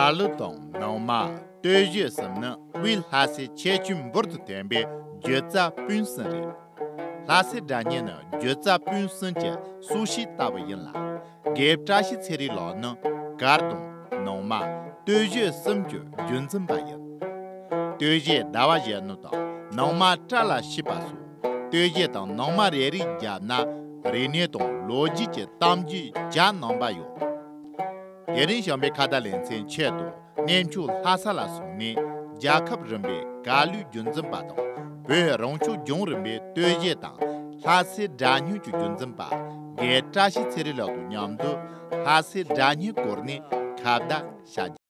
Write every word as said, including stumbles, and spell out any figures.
ཀ་ལུ་དང་ནང་མ། སྟོད་གཞས་གསུམ་ནི་དབུས་ལྷ་སའི་ཁྱད་ཆོས་འབུར་དུ་ཐོན་པའི་སྒྱུ་རྩལ་སྤུན་གསུམ་རེད། ལྷ་སའི་སྒྲ་སྙན་ནི་སྒྱུ་རྩལ་སྤུན་གསུམ་གྱི་སྲོག་ཤིང་ལྟ་བུ་ཡིན་ལ། རྒན་བཀྲ་ཤིས་ཚེ་རིང་ལགས་ནི་གར་དང་ནང་མ། སྟོད་གཞས་གསུམ་གྱི་རྒྱུན་འཛིན་པ་ཡིན། སྟོད་གཞས་ཟླ་བ་གཞོན་ནུ་དང་ནང་མ་བཀྲ་ལ་ཤིས་པ་སོགས་སྟོད་གཞས་དང་ནང་མ་རེ་རེ་བརྒྱབ་ན། རིག་གནས་དང་ལོ་རྒྱུས་ཀྱི་གཏམ་རྒྱུད་གྱ་ནོམ་པ་ཡོད། དེ་རིང་བྱམས་པའི་ཁ་བརྡ་ལེ་ཚན་ཆེད་དུ་གནས་མཆོག་ལྷ་ས་ལ་སོང་ནས། རྒྱལ་ཁབ་རིམ་པའི་གར་གླུའི་རྒྱུན་འཛིན་པ་དང་། བོད་རང་སྐྱོང་ལྗོངས་རིམ་པའི་སྟོད་གཞས་དང་ལྷ་སའི་སྒྲ་སྙན་གྱི་རྒྱུན་འཛིན་པ་རྒན་བཀྲ་ཤིས་ཚེ་རིང་ལགས་དང་མཉམ་དུ་ལྷ་སའི་སྒྲ་སྙན་སྐོར་ནས་ཁ་བརྡ་བྱ་རྒྱུ།